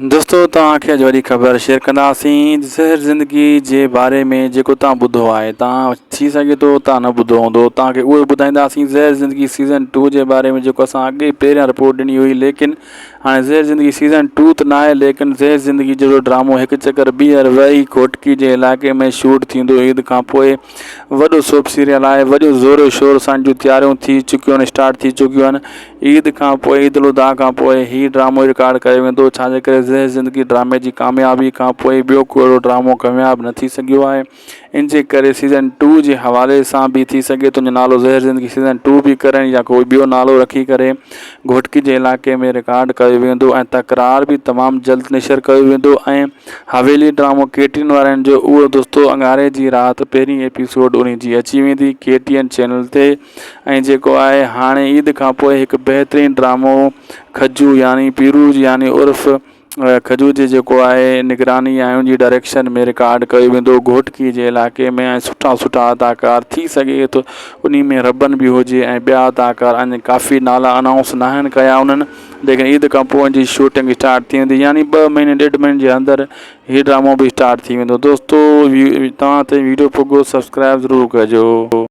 دوستو توهان کي اڄ وڏي خبر شيئر ڪنداسين زهر زندگي جي باري ۾ جيڪو توهان ٻڌو آهي توهان ٿي سگهي ٿو توهان نه ٻڌو هوندو توهان کي اهو ٻڌائينداسين زهر زندگي سيزن ٽو جي باري ۾ جيڪو اسان اڳي پهريان رپورٽ ڏني هئي ليڪن هاڻي زهر زندگي سيزن ٽو ته ناهي ليڪن زهر زندگي جهڙو ڊرامو هڪ چڪر ٻيهر وري گهوٽڪي جي علائقي ۾ شوٽ ٿيندو عيد کان پوء وڏو سوپ سيريل آهي وڏو زور شور سان جون تياريون ٿي چڪيون آهن اسٽارٽ ٿي چڪيون آهن عيد کان پوء عيد الاضحيٰ کان پوء هي ڊرامو رڪارڊ ڪيو ويندو ڇا جي ڪري زهر زندگي ڊرامي جي ڪاميابي کان پوء ٻيو ڪو اهڙو ڊرامو ڪامياب نه ٿي سگهيو آهي ان جي ڪري سيزن ٽو جي حوالي سان به ٿي سگهي ٿو ان جو نالو زهر زندگي سيزن ٽو به ڪرڻ يا ڪو ٻيو نالو رکي ڪري گهوٽڪي جي علائقي ۾ رڪارڊ ڪيو ويندو ۽ تڪرار به تمام جلد نشر ڪيو ويندو ۽ حويلي ڊرامو ڪي ٽي اين وارن جو اهو دوستو اڱاري جي رات پهرين ايپيسوڊ انهي جي اچي ويندي ڪي ٽي اين چينل تي ۽ جيڪو آهي هاڻي عيد کان پوء هڪ بهترين ڊرامو کجو يعني پيروز يعني عرف کجو جي جيڪو آهي نگراني ۽ ان جي ڊائريڪشن ۾ رڪارڊ ڪيو ويندو گهوٽڪي جي علائقي ۾ ۽ سٺا سٺا اداڪار ٿي سگهي ٿو انهي ۾ ربن به هجي ۽ ٻيا اداڪار اڃ ڪافي نالا انائونس ناهن ڪيا انهن ليڪن عيد کان پوء ان جي شوٽنگ اسٽارٽ ٿي ويندي يعني ٻه مهيني ڏيڍ مهيني جي اندر هي ڊرامو به اسٽارٽ ٿي ويندو دوستو توهان تائين ويڊيو پڳو سبسڪرائب ضرور ڪجو.